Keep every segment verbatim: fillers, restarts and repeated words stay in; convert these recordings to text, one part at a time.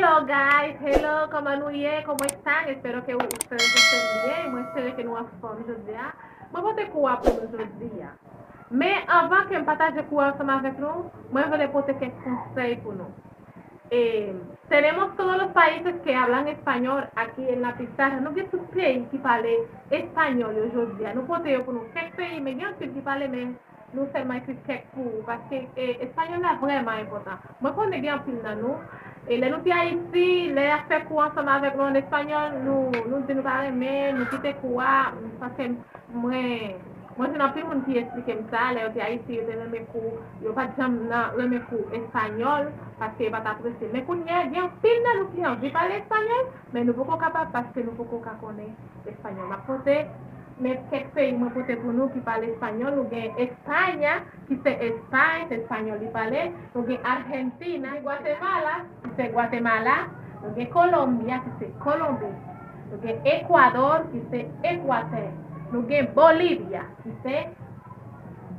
Hello guys, hello, comment vous allez? Comment ça? Espero que vous allez bien. Mwen espere ke nou anfòm jodi a. Mwen pote kou a pou nou jodi a. Men anvan ke m pataje kou a ansanm avèk nou, mwen vle pote kèk konsèy pou nou. Eh, tenemos todos los países que hablan español aquí en la pizarra. Nou gen tout peyi ki pale espanyòl yo jodi a. Nou pote yo pou nou kèk peyi, men gen anpil ki pale, men nou sèlman ekri kèk pou ou, paske, eh, espanyòl la vrèman enpòtan. Mwen konnen gen anpil nan nou, e lè nou te Ayiti, lè y ap fè kou ansanm avèk nou an espanyòl, nou, nou di nou pa renmen, nou kite kou a, paske mwen, mwen jwenn anpil moun ki esplike m sa, lè yo te Ayiti, yo te renmen kou, yo pa t janm nan renmen kou espanyòl, paske yo pa t apresye. Men kounye a, gen anpil nan nou ki anvi pale espanyòl, men nou poko kapab paske nou poko ka konnen espanyòl. M ap pote, men kèk peyi mwen pote pou nou ki pale espanyòl. Nou gen Espanya, ki se Espay, se espanyòl li pale. Nou gen Argentina, Guatemala, ki se Guatemala. Nou gen Colombia, ki se Kolonbi. Nou gen Ecuador, ki se Ekwatè. Nou gen Bolivia, ki se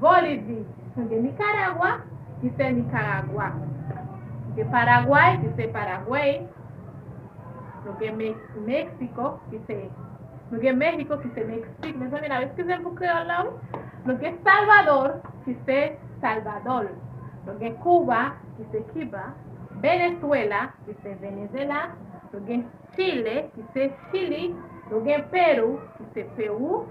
Bolivi. Nou gen Nicaragua, ki se Nikaragwa. Nou gen Paraguay, ki se Paragwey. Nou gen Me-, Mexico, ki se, nou gen Mexico, ki se Meksik. Mezanmi, n ap eskize m pou kreyòl la, wi. Nou gen Salvador, ki se Salvador. Nou gen Cuba, ki se Kiba. Venezuela, ki se Venezuela. Nou gen Chile, ki se Chili. Nou gen Peru, ki se Pewou.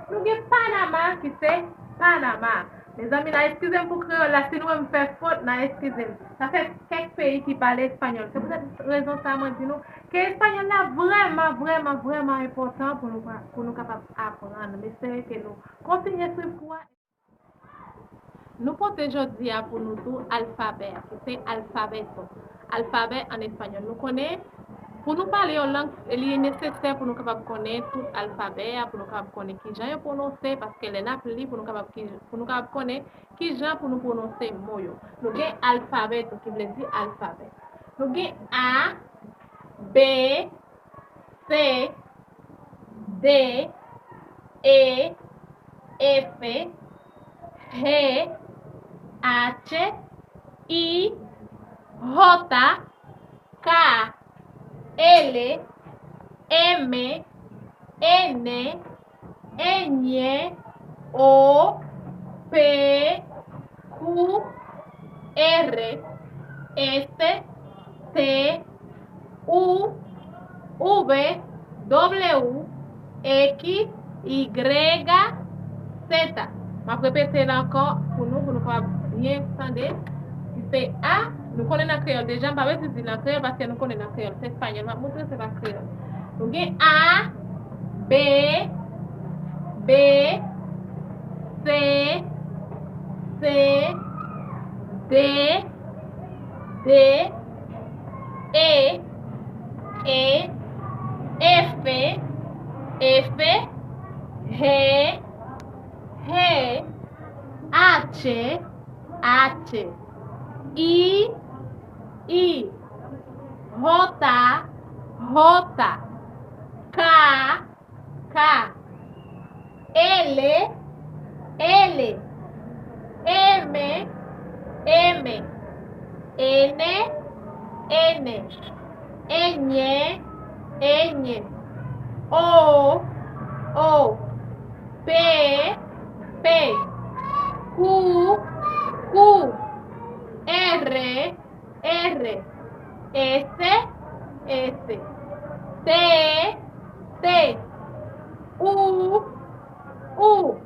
Nou gen Panama, ki se Panama. Mezanmi, n a eskize m pou kreyòl la. Si nou wè m fè fot, n a eskize m. Sa fè kèk peyi ki pale espanyòl. Se poutèt rezon sa a mwen di nou ke espanyòl la vrèman, vrèman, vrèman enpòtan pou nou, pou nou kapab aprann. M espere ke nou kontinye swiv kou a. Nou pote jodi a pou nou tou alfabè a, ki se alfabeto. Alfabè an espanyòl. Nou konnen, pou nou pale yon lang, li nesesè pou nou kapab konnen tout alfabè a, pou nou kapab konnen kijan yo pwononse, paske lè n ap li, pou nou kapab, ki, pou nou kapab konnen kijan pou nou pwononse mo yo. Nou gen alfabeto, ki vle di alfabè. Nou gen A, B, C, D, E, F, G, H, I, J, K, L, M, N, Ñ, O, P, Q, R, S, T, U, V, W, X, Y, Z. M ap repete l ankò pou nou, pou nou kapab byen tande. Ki se A, nou konnen nan kreyòl deja, m pa bezwen di nan kreyòl paske nou konnen nan kreyòl. Se espanyòl m ap montre, se pa kreyòl. Nou gen A, B, B, C, C, D, D, E, E, F, F, G, G, H, H, I, I, J, J, K, K, L, L, M, M, N, N, Ñ, Ñ, O, O, P, P, Q, Q, R, R, S, S, T, T, U, U,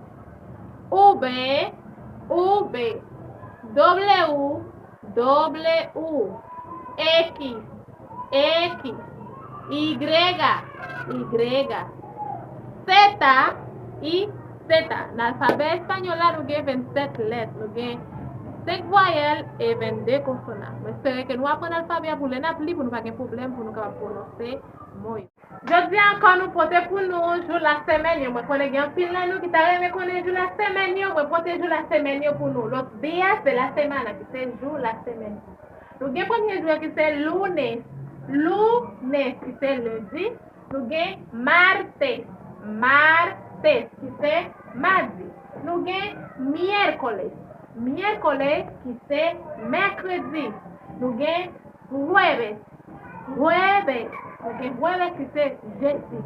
U, V, U, V, W, W, X, X, Y, Y, Z, I, Z. Nan alfabè espanyòl la, nou gen vennsèt lèt. Nou gen senk vwayèl e vennde konsonan. Mwen espere ke nou aprann alfabè a pou lè n ap li, pou nou pa gen pwoblèm, pou nou kapab pwononse mo yo. Jodi a ankò, nou pote pou nou jou lasemèn yo. Mwen konnen gen anpil nan nou ki ta renmen konnen jou lasemèn yo. Mwen pote jou lasemèn yo pou nou. Los días de la semana, ki se jou lasemèn yo. Nou gen premye jou a ki se lunes. Lunes, ki se lendi. Nou gen martes. Martes, ki se madi. Nou gen miércoles. Miércoles, ki se mèkredi. Nou gen jueves. Jueves, nou gen jueves ki se jedi.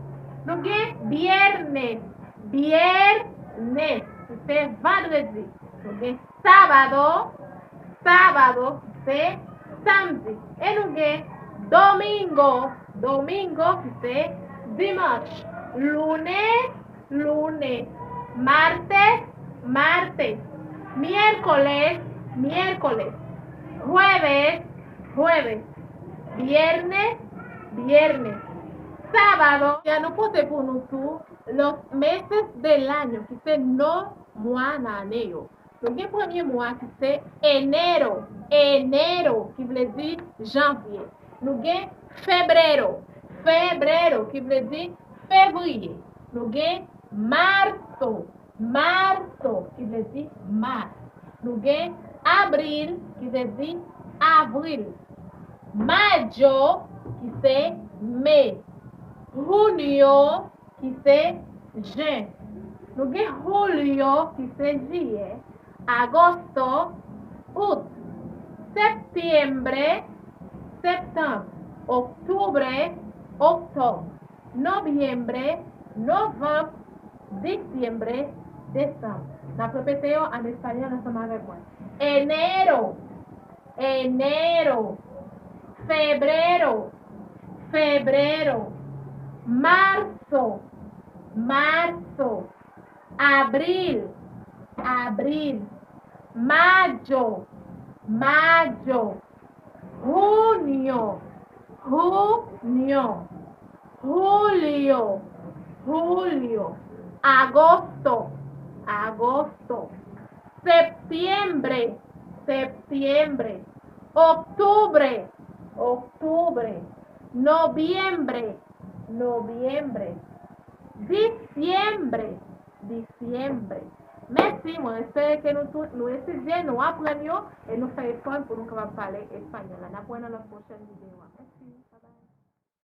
Nou gen viernes, viernes ki se vandredi. Nou gen sábado, sábado ki se samdi. E nou gen domingo, domingo ki se dimanch. Lunes, lunes. Martes, martes. Miércoles, miércoles. Jueves, jueves. Viernes, viernes. Sábado. Ya nou pote pou nou tou los meses del año, ki se non mwa nan ane yo. Nou gen premye mwa ki se enero, enero, ki vle di janvye. Nou gen febrero, febrero, ki vle di fevriye. Nou gen marso, marso, ki vle di mas. Nou gen abril, ki vle di avril. Mayo, ki se me. Junio, ki se jen. Nou gen julio, ki se jiyè. Agosto, out. Septiembre, septanm. Octubre, oktòb. Noviembre, novanm. Diciembre, desanm. N ap repete yo an espanyòl ansanm avèk mwen. Enero, enero. Febrero, febrero. Marzo, marzo. Abril, abril. Mayo, mayo. Junio, junio. Julio, julio. Agosto, agosto. Septiembre, septiembre. Octubre, octubre. Noviembre, noviembre. Diciembre, diciembre. Mèsi, mwen espere ke nou tout nou etidye, nou aprann yo, e nou fè efò pou nou kapab pale espanyòl la. N ap wè nan lòt pwochèn videyo a.